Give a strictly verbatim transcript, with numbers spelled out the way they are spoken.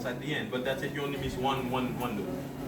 at the end, but that's if you only miss one, one, one though.